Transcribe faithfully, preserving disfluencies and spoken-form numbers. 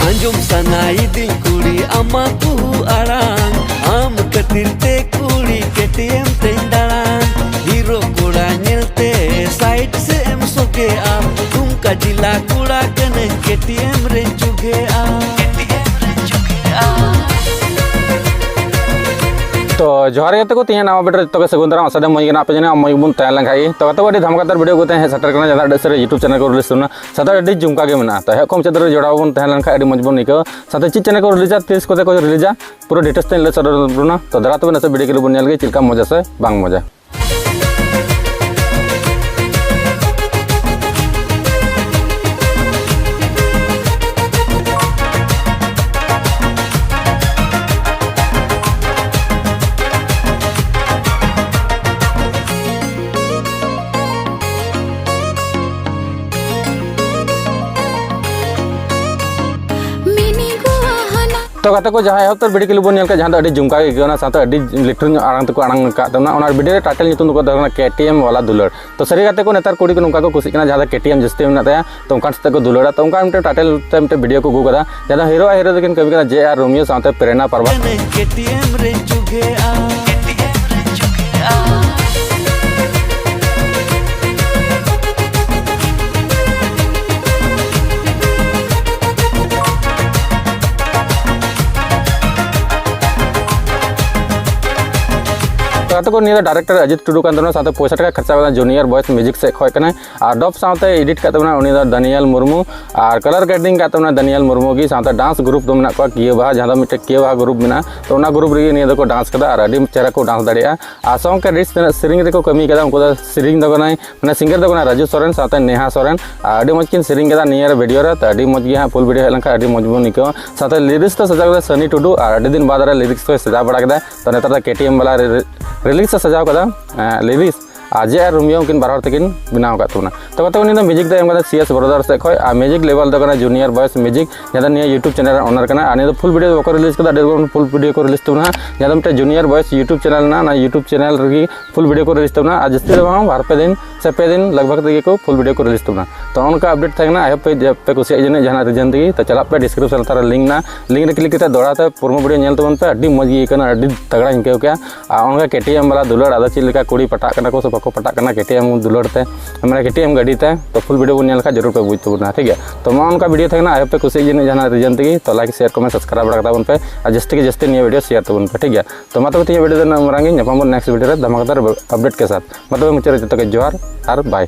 ᱟᱸᱡᱚᱢ ᱥᱟᱱᱟᱭᱤᱫᱤᱧ ᱠᱩᱲᱤ ᱟᱢᱟᱜ ᱠᱩᱦᱩ ᱟᱲᱟᱝ, ᱟᱢ ᱠᱷᱟᱹᱛᱤᱨ ᱛᱮ ᱠᱩᱲᱤ ᱠᱮᱴᱤᱮᱢ ᱛᱮᱧ ᱫᱟᱬᱟᱱ᱾ ᱦᱤᱨᱳ ᱠᱚᱲᱟ ᱧᱮᱞᱛᱮ ᱥᱟᱭᱤᱰ ᱥᱮᱫ ᱮᱢ ᱥᱚᱜᱮᱜᱼᱟ, ᱫᱩᱢᱠᱟ ᱡᱤᱞᱟ ᱠᱚᱲᱟ ᱠᱟᱹᱱᱟᱹᱧ ᱠᱮᱴᱤᱮᱢ ᱨᱮᱧ ᱪᱩᱜᱮᱜᱼᱟ᱾ ᱛᱚ ᱡᱚᱦᱟᱨ ᱜᱮ ᱜᱟᱛᱮ ᱠᱚ, ᱛᱮᱦᱮᱧ ᱱᱟᱣᱟ ᱵᱷᱤᱰᱤᱭᱳ ᱨᱮ ᱡᱚᱛᱚ ᱜᱮ ᱥᱟᱹᱜᱩᱱ ᱫᱟᱨᱟᱢ᱾ ᱟᱥᱟ ᱫᱚ ᱢᱚᱡᱽ ᱜᱮ ᱢᱮᱱᱟᱜ ᱯᱮ ᱡᱟᱹᱱᱤᱡ, ᱟᱨ ᱢᱚᱡᱽ ᱜᱮᱵᱚᱱ ᱛᱟᱦᱮᱸ ᱞᱮᱱ ᱠᱷᱟᱡ ᱜᱮ᱾ ᱛᱚ ᱜᱟᱛᱮ ᱠᱚ, ᱟᱹᱰᱤ ᱫᱷᱟᱢᱟᱠᱟᱫᱟᱨ ᱵᱷᱤᱰᱤᱭᱳ ᱠᱚᱛᱮ ᱦᱮᱡ ᱥᱮᱴᱮᱨ ᱠᱟᱱᱟ, ᱡᱟᱦᱟᱸ ᱫᱚ ᱟᱹᱰᱤ ᱥᱟᱹᱨᱤ YouTube ᱪᱮᱱᱮᱞ ᱠᱚᱨᱮ ᱨᱤᱞᱤᱡᱽ ᱛᱟᱵᱚᱱᱟ᱾ ᱥᱟᱶᱛᱮ ᱟᱹᱰᱤ ᱡᱚᱢᱠᱟ ᱜᱮ ᱢᱮᱱᱟᱜᱼᱟ᱾ ᱛᱚ ᱮᱦᱚᱵ ᱠᱷᱚᱱ ᱢᱩᱪᱟᱹᱫ ᱫᱷᱟᱹᱨᱤᱡ ᱡᱚᱲᱟᱣ ᱵᱚᱱ ᱛᱟᱦᱮᱸ ᱞᱮᱱ ᱠᱷᱟᱡ ᱟᱹᱰᱤ ᱢᱚᱡᱽ ᱵᱚᱱ ᱟᱹᱭᱠᱟᱹᱣᱟ᱾ ᱥᱟᱶᱛᱮ ᱪᱮᱫ ᱪᱮᱱᱮᱞ ᱠᱚ ᱨᱤᱞᱤᱡᱟ, ᱛᱤᱥ ᱠᱚᱛᱮ ᱠᱚ ᱨᱤᱞᱤᱡᱟ, ᱯᱩᱨᱟᱹ ᱰᱤᱴᱮᱞᱥ ᱛᱮᱧ ᱞᱟᱹᱭ ᱥᱚᱫᱚᱨ ᱟᱵᱚᱱᱟ᱾ ᱛᱚ ᱫᱮᱞᱟ ᱛᱚᱵᱮ ᱱᱟᱥᱮ ᱵᱷᱤᱰᱤᱭᱳ ᱠᱞᱤᱯ ᱵᱚᱱ ᱧᱮᱞ ᱜᱮ, ᱪᱮᱫ ᱞᱮᱠᱟ ᱢᱚᱡᱟ ᱥᱮ ᱵᱟᱝ ᱢᱚᱡᱟ᱾ ᱛᱚ ᱜᱟᱛᱮ ᱠᱚ, ᱡᱟᱦᱟᱸ ᱮᱦᱚᱵ ᱩᱛᱟᱹᱨ ᱵᱷᱤᱰᱤᱭᱳ ᱠᱞᱤᱯ ᱵᱚᱱ ᱧᱮᱞ ᱠᱮᱫ, ᱡᱟᱦᱟᱸ ᱫᱚ ᱟᱹᱰᱤ ᱡᱚᱢᱠᱟ ᱜᱮ ᱟᱹᱭᱠᱟᱹᱣ ᱮᱱᱟ, ᱥᱟᱶᱛᱮ ᱟᱹᱰᱤ ᱞᱤᱴᱷᱩᱨ ᱧᱚᱜ ᱟᱲᱟᱝ ᱛᱮᱠᱚ ᱟᱲᱟᱝ ᱟᱠᱟᱫ ᱛᱟᱵᱚᱱᱟ᱾ ᱚᱱᱟ ᱵᱷᱤᱰᱤᱭᱳ ᱨᱮ ᱴᱟᱭᱴᱮᱞ ᱧᱩᱛᱩᱢ ᱫᱚᱠᱚ ᱫᱚᱦᱚ ᱠᱟᱱᱟ ᱠᱮᱴᱤᱮᱢ ᱣᱟᱞᱟ ᱫᱩᱞᱟᱹᱲ᱾ ᱛᱚ ᱥᱟᱹᱨᱤ ᱜᱟᱛᱮ ᱠᱚ, ᱱᱮᱛᱟᱨ ᱠᱩᱲᱤ ᱠᱚ ᱱᱚᱝᱠᱟ ᱠᱚ ᱠᱩᱥᱤᱜ ᱠᱟᱱᱟ, ᱡᱟᱦᱟᱸ ᱫᱚ ᱠᱮᱴᱤᱮᱢ ᱡᱟᱹᱥᱛᱤ ᱢᱮᱱᱟᱜ ᱛᱟᱭᱟ, ᱛᱚ ᱚᱱᱠᱟᱱ ᱥᱟᱛᱮ ᱠᱚ ᱫᱩᱞᱟᱹᱲᱟ᱾ ᱛᱚ ᱚᱱᱠᱟ ᱢᱤᱫᱴᱮᱱ ᱴᱟᱭᱴᱮᱞ ᱛᱮ ᱢᱤᱫᱴᱮᱱ ᱵᱷᱤᱰᱤᱭᱳ ᱠᱚ ᱟᱹᱜᱩ ᱠᱟᱫᱟ, ᱡᱟᱦᱟᱸ ᱫᱚ ᱦᱤᱨᱳ ᱟᱨ ᱦᱤᱨᱳ ᱫᱚᱠᱤᱱ ᱠᱟᱹᱢᱤ ᱠᱟᱱᱟ ᱡᱮ ᱟᱨ ᱨᱳᱢᱤᱭᱳ ᱥᱟᱶᱛᱮ ᱯᱨᱮᱨᱱᱟ ᱯᱟᱨᱵᱷᱟ᱾ ᱠᱮᱴᱤᱮᱢ ᱨᱮ ᱪᱩᱜᱮᱜᱼᱟ᱾ ᱛᱚ ᱜᱟᱛᱮ ᱠᱚ, ᱱᱤᱭᱟᱹ ᱫᱚ ᱰᱟᱭᱨᱮᱠᱴᱚᱨ ᱚᱡᱤᱛ ᱴᱩᱰᱩ ᱠᱟᱱ ᱛᱟᱵᱚᱱᱟ, ᱥᱟᱶᱛᱮ ᱯᱚᱭᱥᱟ ᱴᱟᱠᱟ ᱠᱷᱚᱨᱪᱟ ᱠᱟᱛᱮ ᱡᱩᱱᱤᱭᱟᱨ ᱵᱚᱭᱮᱥ ᱢᱤᱭᱩᱡᱤᱠ ᱥᱮᱫ ᱠᱷᱚᱡ ᱠᱟᱱᱟᱭ᱾ ᱟᱨ ᱰᱚᱵ ᱥᱟᱶᱛᱮ ᱮᱰᱤᱴ ᱠᱟᱜ ᱛᱟᱵᱚᱱᱟ ᱩᱱᱤ ᱫᱚ ᱫᱟᱱᱤᱭᱮᱞ ᱢᱩᱨᱢᱩ, ᱟᱨ ᱠᱟᱞᱟᱨ ᱜᱨᱮᱰᱤᱝ ᱠᱟᱜ ᱛᱟᱵᱚᱱᱟ ᱫᱟᱱᱤᱭᱮᱞ ᱢᱩᱨᱢᱩ ᱜᱮ᱾ ᱥᱟᱶᱛᱮ ᱰᱟᱱᱥ ᱜᱨᱩᱯ ᱫᱚ ᱢᱮᱱᱟᱜ ᱠᱚᱣᱟ ᱠᱤᱭᱟᱹ ᱵᱟᱦᱟ, ᱡᱟᱦᱟᱸ ᱫᱚ ᱢᱤᱫᱴᱮᱡ ᱠᱤᱭᱟᱹ ᱵᱟᱦᱟ ᱜᱨᱩᱯ ᱢᱮᱱᱟᱜᱼᱟ, ᱛᱚ ᱚᱱᱟ ᱜᱨᱩᱯ ᱨᱮᱜᱮ ᱱᱤᱭᱟᱹ ᱫᱚᱠᱚ ᱰᱟᱱᱥ ᱠᱟᱫᱟ ᱟᱨ ᱟᱹᱰᱤ ᱪᱮᱦᱨᱟ ᱠᱚ ᱰᱟᱱᱥ ᱫᱟᱲᱮᱭᱟᱜᱼᱟ᱾ ᱟᱨ ᱥᱚᱝ ᱠᱮ ᱨᱤᱥ ᱛᱤᱱᱟᱹᱜ ᱥᱮᱨᱮᱧ ᱨᱮᱠᱚ ᱠᱟᱹᱢᱤ ᱠᱟᱫᱟ, ᱩᱱᱠᱩ ᱫᱚ ᱥᱮᱨᱮᱧ ᱫᱚ ᱠᱟᱱᱟᱭ, ᱢᱟᱱᱮ ᱥᱤᱝᱜᱟᱨ ᱫᱚ ᱠᱟᱱᱟᱭ ᱨᱟᱡᱩ ᱥᱚᱨᱮᱱ ᱥᱟᱶᱛᱮ ᱱᱮᱦᱟ ᱥᱚᱨᱮᱱ᱾ ᱟᱨ ᱟᱹᱰᱤ ᱢᱚᱡᱽ ᱠᱤᱱ ᱥᱮᱨᱮᱧ ᱠᱟᱫᱟ ᱱᱤᱭᱟᱹ ᱵᱷᱤᱰᱤᱭᱳ ᱨᱮ, ᱛᱚ ᱟᱹᱰᱤ ᱢᱚᱡᱽ ᱜᱮ ᱦᱟᱸᱜ ᱯᱷᱩᱞ ᱵᱷᱤᱰᱤᱭᱳ ᱦᱮᱡ ᱞᱮᱱᱠᱷᱟᱱ ᱟᱹᱰᱤ ᱢᱚᱡᱽ ᱵᱚᱱ ᱟᱹᱭᱠᱟᱹᱣᱟ᱾ ᱥᱟᱶᱛᱮ ᱞᱤᱨᱤᱠᱥ ᱫᱚ ᱥᱟᱡᱟᱣ ᱠᱟᱫᱟ ᱥᱟᱱᱤ ᱴᱩᱰᱩ, ᱟᱨ ᱟᱹᱰᱤ ᱫᱤᱱ ᱵᱟᱫᱽ ᱨᱮ ᱞᱤᱨᱤᱠᱥ ᱠᱚᱭ ᱥᱟᱡᱟᱣ ᱵᱟᱲᱟ ᱠᱮᱫᱟ, ᱛᱚ ᱱᱮᱛᱟᱨ ᱫᱚ ᱠᱮᱴᱤᱮᱢ ᱵᱟᱞᱟ ᱨᱤ-, ᱨᱤᱞᱤᱠᱥ ᱮ ᱥᱟᱡᱟᱣ ᱠᱟᱫᱟ, ᱮᱸ, ᱞᱤᱨᱤᱠᱥ᱾ ᱟᱡᱮ ᱟᱨ ᱨᱳᱢᱤᱭᱳ ᱩᱱᱠᱤᱱ ᱵᱟᱨ ᱦᱚᱲ ᱛᱮᱠᱤᱱ ᱵᱮᱱᱟᱣ ᱟᱠᱟᱫ ᱛᱟᱵᱚᱱᱟ᱾ ᱛᱚ ᱜᱟᱛᱮ ᱠᱚ, ᱱᱤᱭᱟᱹ ᱫᱚ ᱢᱤᱭᱩᱡᱤᱠ ᱫᱚ ᱮᱢ ᱠᱟᱫᱟ ᱥᱤ ᱮᱥ ᱵᱨᱟᱫᱟᱨ ᱥᱮᱫ ᱠᱷᱚᱱ, ᱟᱨ ᱢᱤᱭᱩᱡᱤᱠ ᱞᱮᱵᱮᱞ ᱫᱚ ᱠᱟᱱᱟ ᱡᱩᱱᱤᱭᱟᱨ ᱵᱚᱭᱮᱥ ᱢᱤᱭᱩᱡᱤᱠ, ᱡᱟᱦᱟᱸ ᱫᱚ ᱱᱤᱭᱟᱹ YouTube ᱪᱮᱱᱮᱞ ᱨᱮᱱ ᱳᱱᱟᱨ ᱠᱟᱱᱟ᱾ ᱟᱨ ᱱᱤᱭᱟᱹ ᱫᱚ ᱯᱷᱩᱞ ᱵᱷᱤᱰᱤᱭᱳ ᱵᱟᱠᱚ ᱨᱤᱞᱤᱡᱽ ᱠᱟᱫᱟ, ᱟᱹᱰᱤ ᱨᱚᱠᱚᱢ ᱯᱷᱩᱞ ᱵᱷᱤᱰᱤᱭᱳ ᱠᱚ ᱨᱤᱞᱤᱡᱽ ᱛᱟᱵᱚᱱᱟ, ᱡᱟᱦᱟᱸ ᱫᱚ ᱢᱤᱫᱴᱮᱱ ᱡᱩᱱᱤᱭᱟᱨ ᱵᱚᱭᱮᱥ YouTube ᱪᱮᱱᱮᱞ ᱨᱮᱱᱟᱜ ᱚᱱᱟ YouTube ᱪᱮᱱᱮᱞ ᱨᱮᱜᱮ ᱯᱷᱩᱞ ᱵᱷᱤᱰᱤᱭᱳ ᱠᱚ ᱨᱤᱞᱤᱡᱽ ᱛᱟᱵᱚᱱᱟ᱾ ᱟᱨ ᱡᱟᱹᱥᱛᱤ ᱫᱚ ᱵᱟᱝ, ᱵᱟᱨ ᱯᱮ ᱫᱤᱱ ᱥᱮ ᱯᱮ ᱫᱤᱱ ᱞᱟᱜᱽ ᱵᱷᱟᱜᱽ ᱛᱮᱜᱮ ᱠᱚ ᱯᱷᱩᱞ ᱵᱷᱤᱰᱤᱭᱳ ᱠᱚ ᱨᱤᱞᱤᱡᱽ ᱛᱟᱵᱚᱱᱟ᱾ ᱛᱚ ᱚᱱᱠᱟ ᱟᱯᱰᱮᱴ ᱛᱟᱦᱮᱸ ᱠᱟᱱᱟ, ᱟᱭ ᱦᱳᱯ ᱯᱮ, ᱯᱮ ᱠᱩᱥᱤᱭᱟᱜ ᱡᱟᱹᱱᱤᱡ ᱡᱟᱦᱟᱱᱟᱜ ᱨᱤᱡᱮᱱ ᱛᱮᱜᱮ᱾ ᱛᱚ ᱪᱟᱞᱟᱜ ᱯᱮ ᱰᱤᱥᱠᱨᱤᱯᱥᱚᱱ ᱞᱟᱛᱟᱨ ᱨᱮ ᱞᱤᱝᱠ ᱢᱮᱱᱟᱜᱼᱟ, ᱞᱤᱝᱠ ᱨᱮ ᱠᱞᱤᱠ ᱠᱟᱛᱮ ᱫᱚᱦᱲᱟ ᱛᱮ ᱯᱨᱳᱢᱳ ᱵᱷᱤᱰᱤᱭᱳ ᱧᱮᱞ ᱛᱟᱵᱚᱱ ᱯᱮ, ᱟᱹᱰᱤ ᱢᱚᱡᱽ ᱜᱮ ᱟᱹᱭᱠᱟᱹᱜ ᱠᱟᱱᱟ, ᱟᱹᱰᱤ ᱛᱟᱜᱲᱟᱧ ᱟᱹᱭᱠᱟᱹᱣ ᱠᱮᱜᱼᱟ᱾ ᱟᱨ ᱚᱱᱠᱟ ᱠᱮ ᱴᱤ ᱮᱢ ᱵᱟᱞᱟ ᱫᱩᱞᱟᱹᱲ, ᱟᱫᱚ ᱪᱮᱫ ᱞᱮᱠᱟ ᱠᱩᱲᱤ ᱯᱟᱴᱟᱜ ᱠᱟᱱᱟ ᱠᱚ ᱥᱮ ᱵᱟᱠᱚ ᱯᱟᱴᱟᱜ ᱠᱟᱱᱟ ᱠᱮ ᱴᱤ ᱮᱢ ᱫᱩᱞᱟᱹᱲ ᱛᱮ, ᱢᱟᱱᱮ ᱠᱮ ᱴᱤ ᱮᱢ ᱜᱟᱹᱰᱤ ᱛᱮ, ᱛᱚ ᱯᱷᱩᱞ ᱵᱷᱤᱰᱤᱭᱳ ᱵᱚᱱ ᱧᱮᱞ ᱞᱮᱠᱷᱟᱱ ᱡᱟᱹᱨᱩᱲ ᱯᱮ ᱵᱩᱡᱽ ᱛᱟᱵᱚᱱᱟ, ᱴᱷᱤᱠ ᱜᱮᱭᱟ᱾ ᱛᱚ ᱱᱚᱜᱼᱚ ᱱᱚᱝᱠᱟ ᱵᱷᱤᱰᱤᱭᱳ ᱛᱟᱦᱮᱸ ᱠᱟᱱᱟ, ᱟᱭ ᱦᱳᱯ ᱯᱮ ᱠᱩᱥᱤᱭᱟᱜ ᱡᱟᱹᱱᱤᱡ ᱡᱟᱦᱟᱱᱟᱜ ᱨᱤᱡᱮᱱ ᱛᱮᱜᱮ᱾ ᱛᱚ ᱞᱟᱭᱤᱠ, ᱥᱮᱭᱟᱨ, ᱠᱚᱢᱮᱱᱴ, ᱥᱟᱵᱥᱠᱨᱟᱭᱤᱵ ᱵᱟᱲᱟ ᱠᱟᱛᱟ ᱵᱚᱱ ᱯᱮ, ᱟᱨ ᱡᱟᱹᱥᱛᱤ ᱜᱮ ᱡᱟᱹᱥᱛᱤ ᱱᱤᱭᱟᱹ ᱵᱷᱤᱰᱤᱭᱳ ᱥᱮᱭᱟᱨ ᱛᱟᱵᱚᱱ ᱯᱮ, ᱴᱷᱤᱠ ᱜᱮᱭᱟ᱾ ᱛᱚ ᱢᱟ ᱛᱚᱵᱮ ᱛᱮᱦᱮᱧ ᱵᱷᱤᱰᱤᱭᱳ ᱫᱚ ᱱᱤᱱᱟᱹᱜ ᱢᱟᱨᱟᱝ ᱜᱮ, ᱧᱟᱯᱟᱢ ᱵᱚᱱ ᱱᱮᱠᱥᱴ ᱵᱷᱤᱰᱤᱭᱳ ᱨᱮ ᱫᱷᱟᱢᱟᱠᱟᱫᱟᱨ ᱟᱯᱰᱮᱴ ᱠᱮ ᱥᱟᱛᱷ᱾ ᱢᱟ ᱛᱚᱵᱮ ᱢᱩᱪᱟᱹᱫ ᱨᱮ ᱡᱚᱛᱚ ᱜᱮ ᱡᱚᱦᱟᱨ ᱟᱨ ᱵᱟᱭ᱾